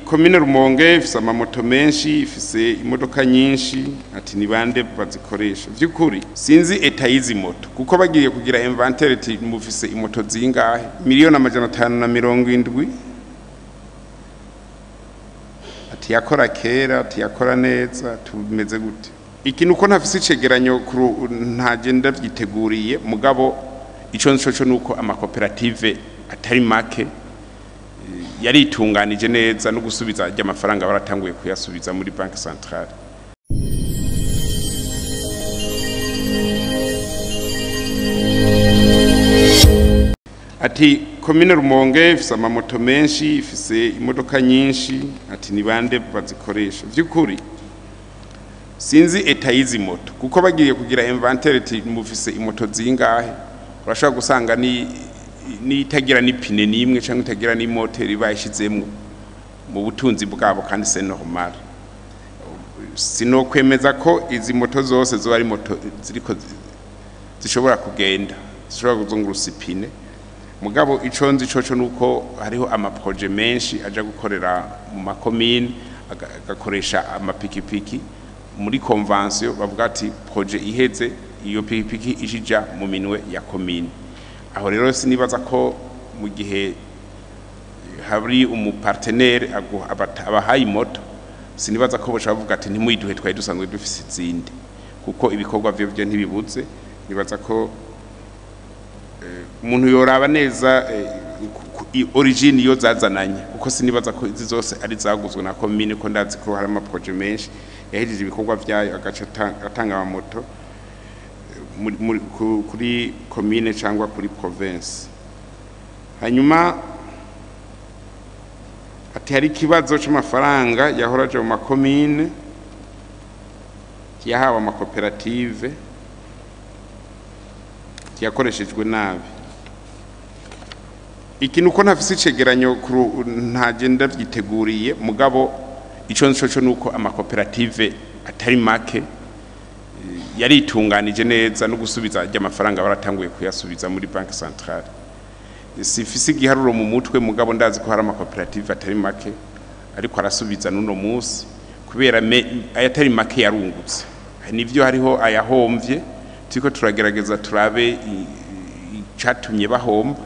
Komine Rumonge ifise amamoto menshi, ifise imodoka nyinshi, ati ni bande bazikoresha? Vy'ukuri sinzi état y'izi moto, kuko bagiye kugira inventaire ati mufise imoto zingahe, 570,000,000, ati yakora kera, ati yakora neza, tumeze gute? Iki nuko ntafise icegeranyo, ntaje ndavyiteguriye, mugabo ico nco co nuko amakoperative atari make yaritunganije neza, no gusubiza ajya amafaranga baratanguye kuyasubiza muri Banque Centrale. Ati komine Rumonge ifise amamoto menshi, ifise imodoka nyinshi, ati ni bande bazikoresha? Vy'ukuri sinzi état y'izi moto, kuko bagiye kugira inventaire ati mufise imoto zingahe, urashobora gusanga ni nitagira n'ipine n'imwe cyangwa itagira n'imoteri bayishizemwo mu butunzi bwabo, kandi c'est normal. Sinokwemeza ko izi moto zose zo ari moto ziriko zishobora kugenda, zishobora kuzungurusa ipine. Mugabo ico nzi coco nuko hariho amaproje menshi aja gukorera mu makomine, agakoresha amapikipiki. Muri convention bavuga ati projet iheze, iyo pikipiki ishija mu minwe ya komine. Aho rero sinibaza ko mu gihe hari umupartenaire abahaye moto, sinibaza ko boca bavuga ati ntimuyiduhe, twari dusanzwe dufise izindi, kuko ibikorwa vyo vyo ntibibuze. Nibaza ko umuntu yoraba neza origine iyo zazananye, kuko sinibaza ko izi zose ari zaguzwe na komine, ko ndazi ko hari amaproje menshi yahejeje ibikorwa vyayo agaca atanga amamoto kuri komine cyangwa kuri province. Hanyuma ati hari ikibazo c'amafaranga yahora aja mu makomine yahawe amakoperative yakoreshejwe nabi. Iki nuko ntafise icegeranyo, ntaje ndavyiteguriye, mugabo ico nco co nuko amakoperative atari make yaritunganije neza, no gusubiza ajya amafaranga baratanguye kuyasubiza muri Banque Centrale. Sifise igiharuro mu mutwe, mugabo ndazi ko hari amakoperative atari make ariko arasubiza n'uno munsi, kubera ayatari make yarungutse. Nivyo, hariho ayahomvye, turiko turagerageza turabe icatumye bahomba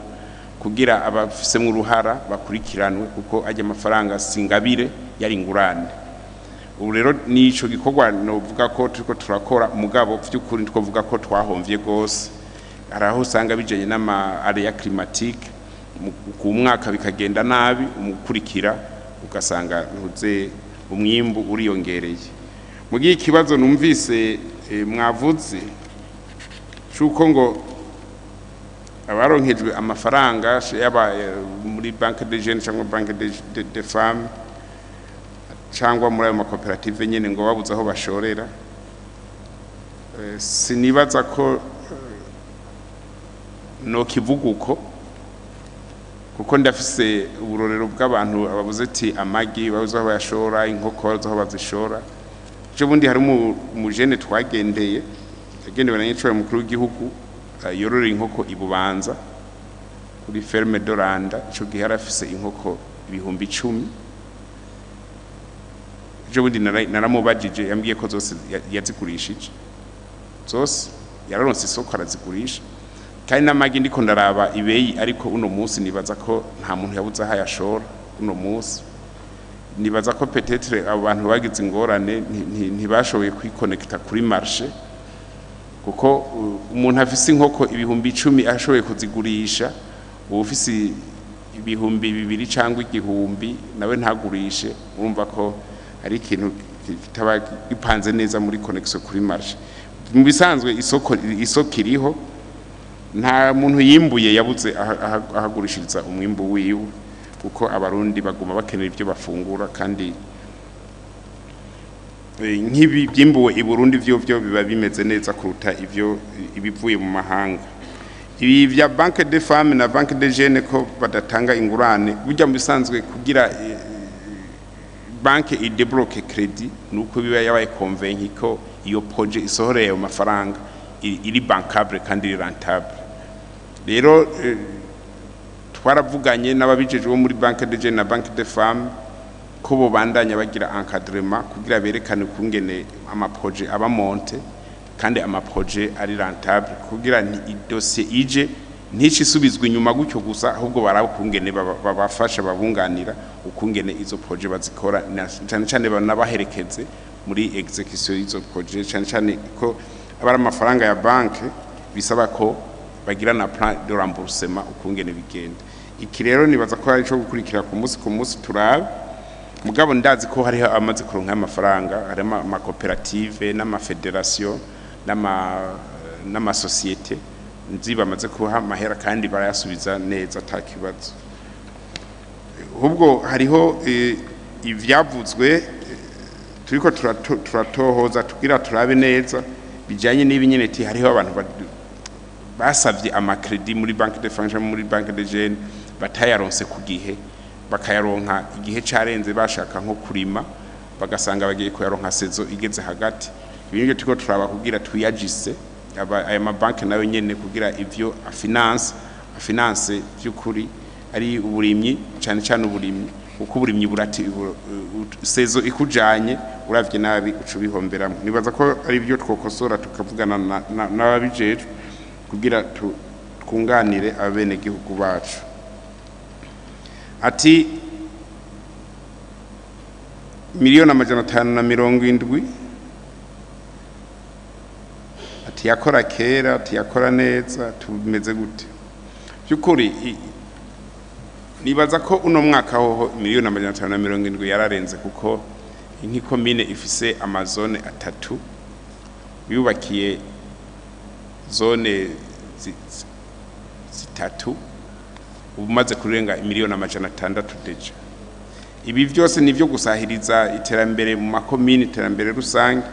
kugira abafisemwo uruhara bakurikiranwe, kuko ajya amafaranga singabire, yari ingurane. Ubu rero nico gikorwa novuga ko turiko turakora, mugabo vy'ukuri twovuga ko twahomvye gose. Hari aho usanga bijanye n'ama aléas climatiques, ku mwaka bikagenda nabi, umukurikira ugasanga ntuze umwimbu uriyongereye. Mu gihe ikibazo numvise mwavuze cuko ngo abaronkejwe amafaranga yaba muri Banque des Jeunes cyangwa Banque des Femmes cyangwa muri ayo makoperative nyene ngo babuze aho bashorera, sinibaza ko no kivuga uko, kuko ndafise uburorero bw'abantu ababuze ati amagi babuze aho bayashora, inkoko babuze aho bazishora. Ejo bundi hari umujene twagendeye, yagendewe na nyicoro mukuru w'igihugu, yororera inkoko ibubanza kuri Ferme Doranda. Ico gihe yarafise inkoko 10,000. Ejo bundi naramubajije, yambwiye ko zose yazigurishije zose, yararonse isoko arazigurisha. Kandi n'amagi ndiko ndaraba ibeyi, ariko uno munsi nibaza ko nta muntu yabuze aho ayashora. Uno munsi nibaza ko peut-être abo bantu bagize ingorane ntibashoboye kwikonekita kuri marché, kuko umuntu afise inkoko 10,000 ashoboye kuzigurisha, uba ufise 2000 cyangwa 1000 nawe ntagurishe, urumva ko ari ikintu kitaba gipanze neza muri connexion kuri marché. Mu bisanzwe isoko iriho, nta muntu yimbuye yabuze ahagurishiriza umwimbu wiwe, kuko Abarundi baguma bakenera ibyo bafungura, kandi nk'ibi byimbuwe i Burundi vyo vyo biba bimeze neza kuruta ivyo ibivuye mu mahanga. Ibi vya Banque des Femmes na Banque des Jeunes ko badatanga ingurane, burya mu bisanzwe kugira banque idébloque crédit nuko biba yabaye convaincu ko iyo projet isohoreye ayo mafaranga iri bankable kandi iri rentable. Rero twaravuganye n'ababijejwe bo muri Banque des Jeunes na Banque des Femmes. ko bobandanya bagira encadrement kugira berekane kungene ama projets aba monté kandi ama projets ari rentable, kugira nti dossier ije nticisubizwe inyuma gutyo gusa, ahubwo baraba kungene babafasha, babunganira ukungene izo projets bazikora, cyane cyane banabaherekeze muri exécution y'izo projets, cyane cyane ko aba ari amafaranga ya banke, bisaba ko bagira na plan de remboursement ukungene bigenda. Iki rero nibaza ko ari ico gukurikira ku munsi ku munsi, turabe. Mugabo ndazi ko hariho amaze kuronka amafaranga, harimo amakoperative n'ama fédérations n'amasosiyete nzi bamaze kuha amahera kandi barayasubiza neza, ata kibazo. Ahubwo hariho ivyavuzwe turiko turatohoza tugira turabe neza bijanye n'ibi nyene, ti hariho abantu basavye ama crédits muri Banque de France, muri Banque de Jeunes, batayaronse ku gihe, bakayaronka igihe carenze, bashaka nko kurima bagasanga bagiye kuyaronka saison igeze hagati. Ibi nivyo turiko turaba kugira twiyagise aya mabanki nayo nyene, kugira ivyo afinance vy'ukuri ari uburimyi, cane cane uburimyi, kuko uburimyi burati saison ikujanye, uravye nabi uca ubihomberamwo. Nibaza ko ari byo twokosora, tukavugana n'ababijejwe kugira twunganire abenegihugu bacu. Ati 570 miliyoni, ati yakora kera, ati yakora neza, tumeze gute? By'ukuri nibaza ko uno mwaka hoho 570 miliyoni yararenze, kuko nk'ikomine ifise ama zones atatu, yubakiye zone zitatu, umaze kurenga 600 miliyoni déjà. Ibi byose ni byo gusahiriza iterambere mu makomine, iterambere rusange.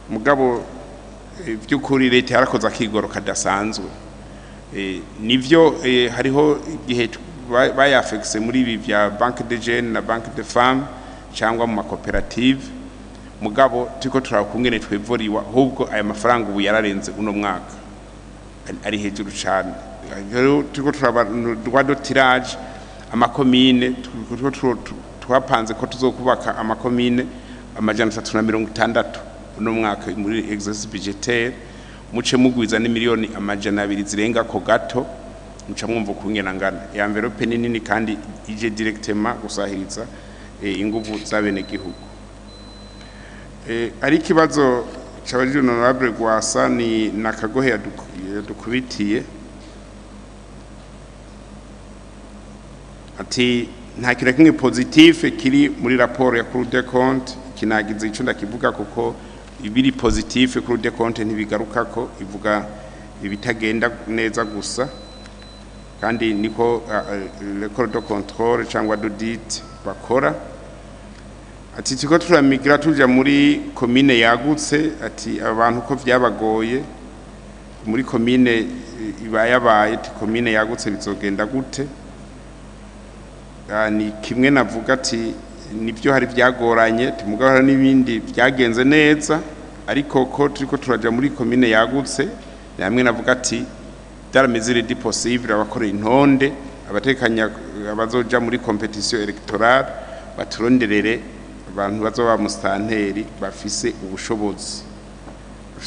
Mugabo by'ukuri leta yarakoze akigoro kadasanzwe. Nivyo, hariho igihe bayafekise muri ibi vya Banque de Jeunes na Banque de Femmes cyangwa mu makoperative, mugabo turiko turakungene twevoriwa. Ahubwo aya mafaranga ubu yararenze, uno mwaka ari hejuru cyane. Rero turiko turaba droit de tirage amakomine, turiko twapanze ko tuzokubaka amakomine 360 uno mwaka muri exercice budgétaire. Muce mugwiza ni 200 miliyoni zirenga ko gato, muca mwumva ukungena ngana ya enveloppe ni nini kandi ije directement gusahiriza inguvu z'abenegihugu. Ari ikibazo cabajije honorable Gwasa ni nakagohe yadukubitiye, ati nta kintu na kimwe positif kiri muri raporo ya Cour des comptes. Kinagize ico ndakivuga, kuko ibiri positif Cour des comptes ntibigarukako, ivuga ibitagenda neza gusa, kandi niko le corps de contrôle cyangwa d'audit bakora. Ati turiko turamigira tuja muri komine yagutse, ati abantu ko vyabagoye muri komine ibayabaye, ati komine yagutse bizogenda gute? Ni kimwe navuga ati nibyo, hari byagoranye, mugabo hari n'ibindi byagenze neza, ariko ko turiko turaja muri komine yagutse, ni hamwe navuga ati dans la mesure du possible abakora intonde, abatekanya abazoja muri compétition électorale, baturonderere abantu bazoba mustanteri bafise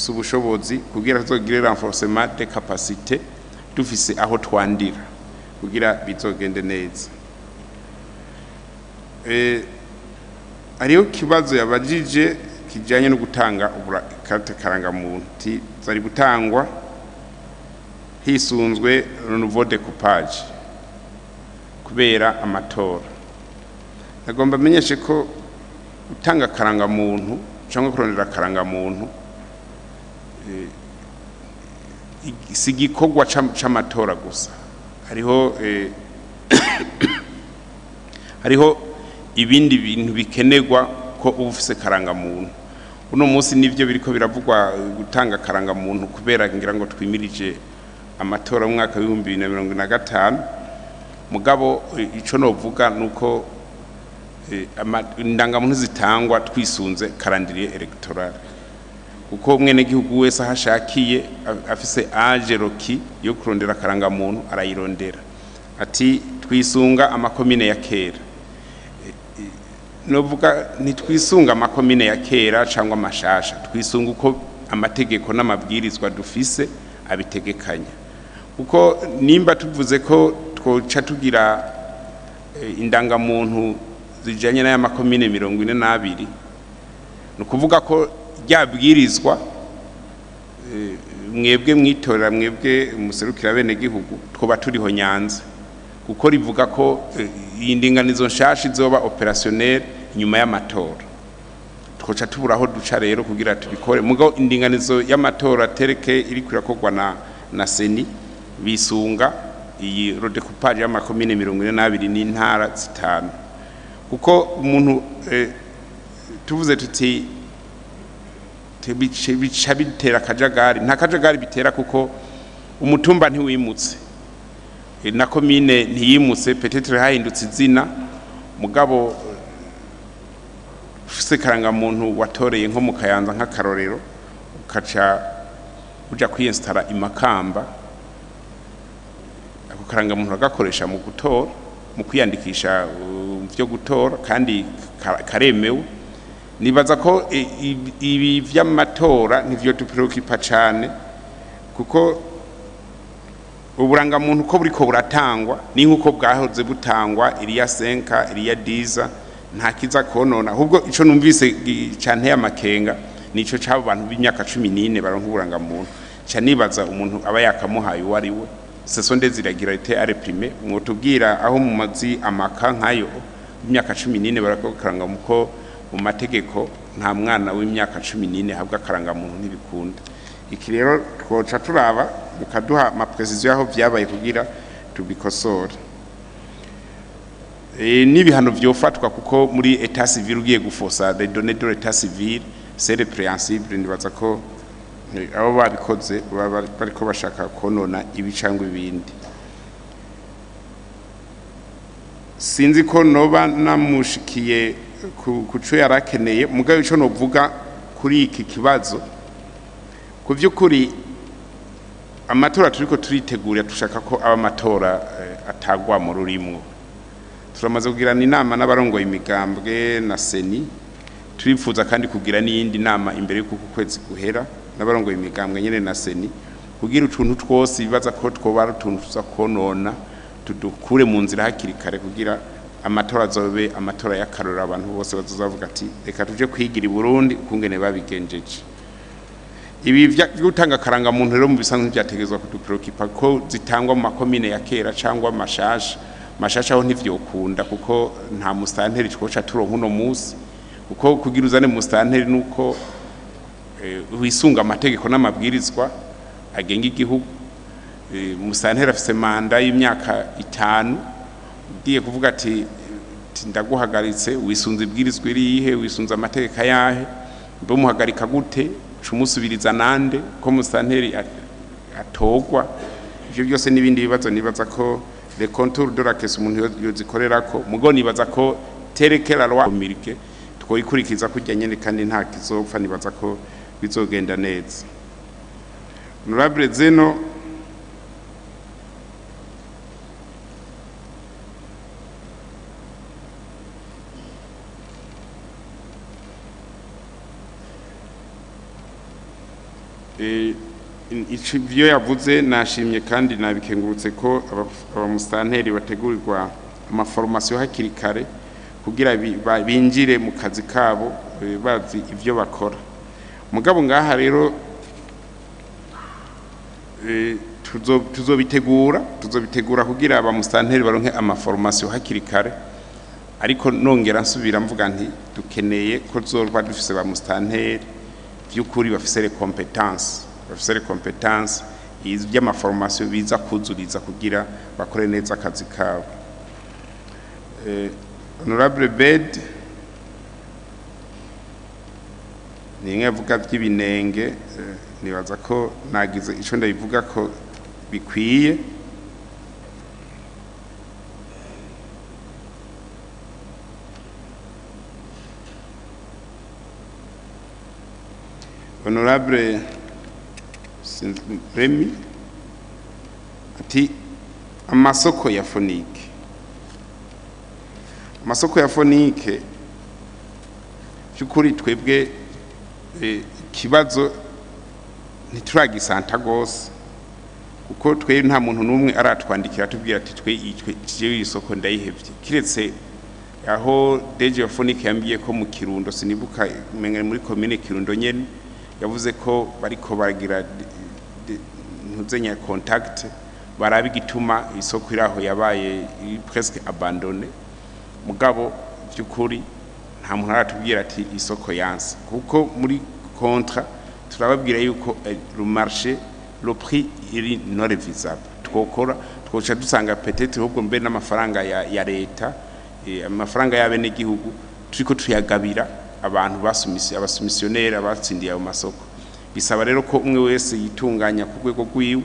ubushobozi, kugira tuzogire renforcement de capacité, dufise aho twandira kugira bizogende neza. Hariho kibazo yabajije kijanye no gutanga ikarita karangamuntu, ti zari gutangwa hisunzwe nouveau découpage kubera amatora. Nagomba menyeshe ko gutanga karangamuntu cyangwa kurondera karangamuntu si igikorwa c'amatora gusa. Hariho ibindi bintu bikenerwa ko uba ufise karangamuntu. Uno munsi nivyo biriko biravugwa gutanga karangamuntu kubera ngira ngo twimirije amatora mu mwaka w'2025, mugabo ico novuga nuko indangamuntu zitangwa twisunze calendrier électoral, kuko umwenegihugu wese aho ashakiye afise âge requis yo kurondera karangamuntu arayirondera. Ati twisunga amakomine ya kera. Novuga ntitwisunga amakomine ya kera cyangwa amashasha, twisunga uko amategeko n'amabwirizwa dufise abitegekanya. Kuko nimba tuvuze ko twoca tugira indangamuntu zijanye n'aya makomine 42, ni ukuvuga ko ryabwirizwa mwebwe mwitorera, mwebwe muserukira bene gihugu, twoba turiho nyanza, kuko rivuga ko iyi ndinganizo nshasha izoba opérationnel nyuma y'amatora. Twoca tubura aho duca rero kugira tubikore. Mugabo indinganizo y'amatora tereke iri kurakorwa na CENI, bisunga iyi redécoupage y'amakomine 42 n'intara 5. Kuko umuntu tuvuze tuti bica bitera akajagari, nta kajagari bitera kuko umutumba ntiwimutse na komine ntiyimutse, peut-être hahindutse izina. Mugabo ufise karangamuntu watoreye nko mu Kayanza, nk'akarorero, ukaca uja kwiyinstara imakamba, ako karangamuntu agakoresha mu gutora, mu kwiyandikisha byo gutora, kandi karemewe. Nibaza ko ibi vy'amatora ntivyo dupreocupa cane, kuko uburangamuntu ko buriko buratangwa ni nkuko bwahoze butangwa iriya senka iriya diza, nta kiza konona. Ahubwo ico numvise canteye amakenga nico c'abo bantu b'imyaka 14 baronka uburangamuntu. Ca nibaza umuntu aba yakamuhaye uwo ari we. Ce sont des irrégularités à réprimer. Mwotubwira aho mu mazi amaka nkayo imyaka 14 barakokaranga, muko mu mategeko nta mwana w'imyaka 14 habwa akarangamuntu, ntibikunda. Iki rero twoca turaba mukaduha ama précisions aho vyabaye kugira tubikosore. N'ibihano vyofatwa, kuko muri état civil ugiye gufosa les données de l'état civil, c'est répréhensible. Nibaza ko abo babikoze baba bariko bashaka konona ibi cyangwa ibindi. Sinzi ko noba namushikiye ku co yarakeneye. Mugabo ico novuga kuri iki kibazo, ku vy'ukuri amatora turiko turitegura, dushaka ko aba amatora atagwa mu rurimwo. Turamaze kugirana inama n'abarongoye imigambwe na CENI, turifuza kandi kugira n'iyindi nama imbere y'uko uku kwezi guhera n'abarongoye imigambwe nyene na CENI, kugira utuntu twose bibaza ko twoba ari utuntu tuza konona tudukure mu nzira hakiri kare, kugira amatora azobe amatora y'akarorero, abantu bose bazozavuga ati: "Reka tuje kwigira i Burundi ukungene babigenjeje." Ibi vyo gutanga akarangamuntu rero mu bisanzwe vyategerezwa kudupreocupa ko zitangwa mu makomine ya kera cyangwa amashasha. Mashasha aho ntivyokunda, kuko nta musitanteri twoca turonka uno musi, kuko kugira uzane musitanteri nuko wisunga amategeko n'amabwirizwa agenga igihugu. Musitanteri afise manda y'imyaka 5. Ugiye kuvuga ati ndaguhagaritse, wisunze ibwirizwa irihe? Wisunze amategeko ayahe? Mbe umuhagarika gute? Umusubiriza nande ko musitanteri atogwa? Ivyo byose n'ibindi bibazo nibaza ko les contours de la question umuntu yozikorerako. Mugo nibaza ko telle que la loi promulguée twoyikurikiza kurya nyene, kandi nta kizopfa. Nibaza ko bizogenda neza. Honorable Zeno, ivyo yavuze nashimye kandi nabikengurutse, ko abamusitanteri bategurirwa ama formations hakiri kare kugira binjire mu kazi kabo bazi ivyo bakora. Mugabo ngaha rero tuzobitegura kugira abamusitanteri baronke ama formations hakiri kare. Ariko nongera nsubira mvuga nti dukeneye ko tuzorwa dufise ba musitanteri by'ukuri bafise les compétences, bafise les compétences by'ama formations biza kuzuriza kugira bakore neza akazi kabo. Honorable Bed ni imwe avuga by'ibinenge, nibaza ko nagize ico ndabivuga ko bikwiye. Honorable Remy ati amasoko ya FONIC, amasoko ya FONIC By'ukuri twebwe ikibazo ntituragisanta gose, kuko twe nta muntu n'umwe aratwandikira atubwira ati twe jewe isoko ndayihevye, kiretse aho DG FONIC yambwiye ko mu Kirundo, sinibuka, umenga muri commune Kirundo nyene, yavuze ko bariko baragira ntuzenya contact barabe igituma isoko iraho yabaye iri presque abandonnée. Mugabo by'ukuri nta muntu aratubwira ati isoko yanse, kuko muri contrat turababwira yuko le marché, le prix iri non révisable. Twokora twoca dusanga peut-être ahubwo mbe n'amafaranga ya leta, amafaranga y'abenegihugu turiko tuyagabira abantu basumisi, abasoumissionnaires abatsindiye ayo masoko. Bisaba rero ko umwe wese yitunganya ku rwego rwiwe,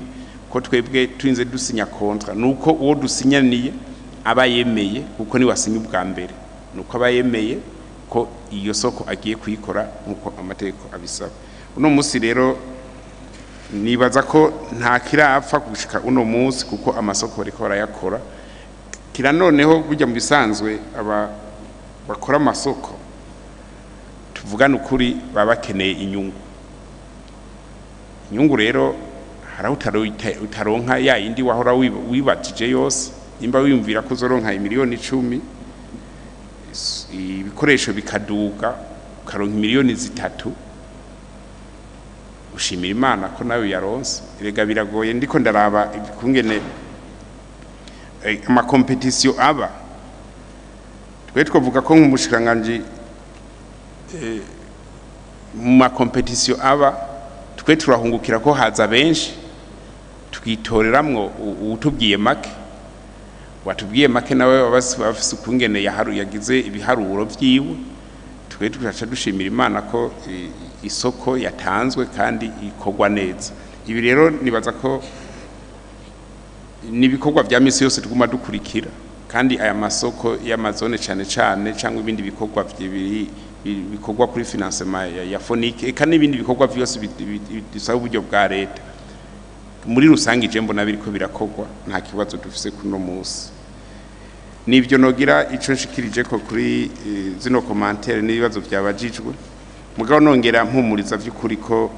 ko twebwe turinze dusinya contrat nuko uwo dusinyaniye aba yemeye, kuko ni wasinye ubwa mbere, nuko aba yemeye ko iyo soko agiye kuyikora nkuko amategeko abisaba. Uno munsi rero nibaza ko nta kirapfa gushika uno munsi, kuko amasoko bariko barayakora. Kira noneho burya mu bisanzwe aba bakora amasoko, tuvugane ukuri, baba bakeneye inyungu. Inyungu rero hari aho utaronka ya yindi wahora wibajije yose. Nimba wiyumvira ko uzoronka imiliyoni 10, ibikoresho bikaduga, ukaronka imiliyoni 3, ushimira Imana ko nawe yaronse. Erega biragoye. Ndiko ndaraba ikungene amacompétitions aba, twe twavuga ko nk'umushikiranganji mu macompétitions aba, twe turahungukira ko haza benshi, tukitoreramwo uwutubwiye make. Watubwiye make nawe baba bafise ukungene yagize ibiharuro vyiwe. Twe tugaca dushimira Imana ko isoko yatanzwe kandi ikorwa neza. Ibi rero nibaza ko ni ibikorwa vya misi yose tuguma dukurikira, kandi aya masoko y'amazone cane cane cyangwa ibindi bikorwa bikorwa kuri financement ya FONIC, eka n'ibindi bikorwa vyose bisaba uburyo bwa leta muri rusange, je mbona biriko birakorwa, nta kibazo dufise kuno munsi. Nivyo nogira ico nshikirije ko kuri zino commentaires n'ibibazo byabajijwe. Mugabo nongera mpumuriza vy'ukuri ko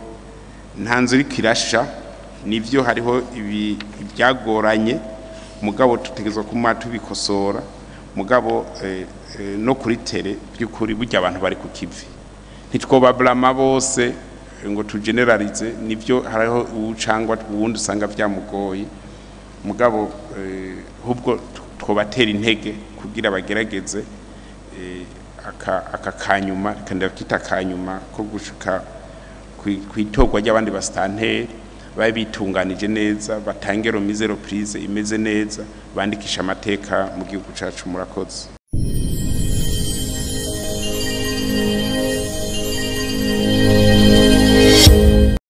nta nzu iriko irasha. Nivyo, hariho ibi ibyagoranye, mugabo tutegerezwa kuma tubikosora. Mugabo no kuri terrain by'ukuri burya abantu bari ku kivi, ntitwobablama bose ngo tugénéralise. Nivyo, hariho uwucangwa uwundi usanga vyamugoye, mugabo ahubwo twobatera intege kugira bagerageze aka kanyuma, reka ndakita kanyuma ko gushika kw'itorwa ry'abandi basitanteri, babe bitunganije neza, batange remise reprise imeze neza, bandikisha amateka mu gihugu cacu. Murakoze.